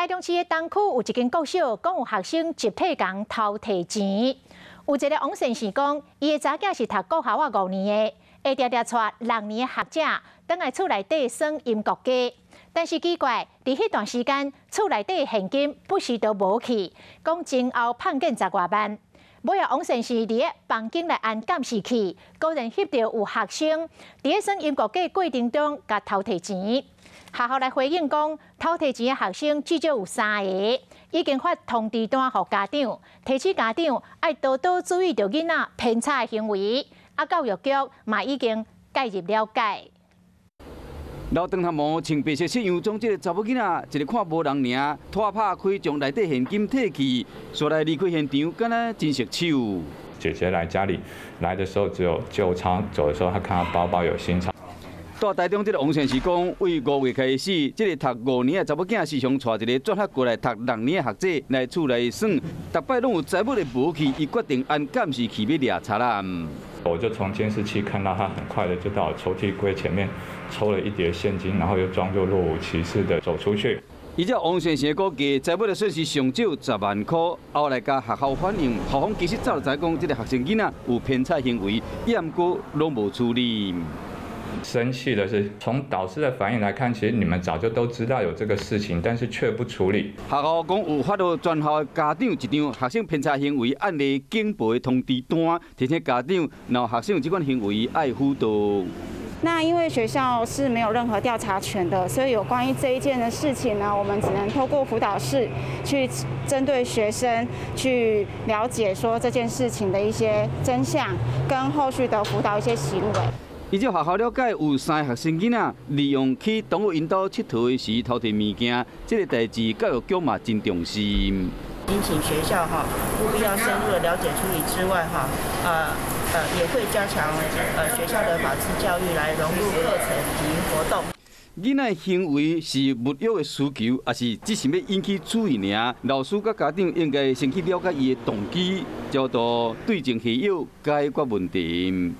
台中市的東區有一間國小，講有學生集體共偷提錢。有一个王先生講，伊的查囝是讀國校仔5年的，會定定帶6年的學者轉來厝內底耍音樂機。但是奇怪，佇彼段時間，厝內底現金不時都無去，講前後碰見10外萬。尾仔王先生佇咧房間來按監視器，果然翕著有學生佇咧耍音樂機過程中，共偷提錢。學校來回應講，偷提錢的學生至少有三个，已經發通知單予家長，提醒家長愛多多注意著囡仔騙財的行為。啊，教育局嘛已經介入了解。老長頭毛穿白色西洋裝，這个查某囡仔，一个看無人爾，拖拍開將內底現金提去，煞來離開現場，敢若真熟手。姐姐來家裡來的時候只有舊鈔，走的時候她看到包包有新鈔。蹛台中這个王先生講，對5月開始，這个讀5年的查某囝時常帶一个轉學過來讀6年的學姐來厝內耍，逐擺攏有財物的無去，伊決定按監視器欲掠賊啦。我就從監視器看到他很快的就到抽屜櫃前面抽了一疊現金，然後又裝作若無其事的走出去。依照王先生估計，財物的損失上少10萬塊。後來共學校反映，校方其實早就知講這个學生囡仔有騙財行為，毋過攏無處理。生氣的是，從導師的反應來看，其實你們早就都知道有這個事情，但是卻不處理。學校講有發予全校的家長一張學生騙財行為案例警報的通知單，提醒家長，若學生有這款行為愛輔導。那因為學校是沒有任何調查權的，所以有關於這一件的事情呢，我們只能透過輔導室去針對學生去了解說這件事情的一些真相，跟後續的輔導一些行為。依照學校了解，有三个學生囡仔利用去同學𪜶兜𨑨迌的時偷提物件，這个代誌教育局嘛真重視。請學校哈務必要深入的了解處理之外哈，也會加強學校的法治教育來融入課程及活動。囡仔行為是物欲的需求，抑是只是欲引起注意爾？老師佮家長應該先去了解伊的動機，才有對症下藥解決問題。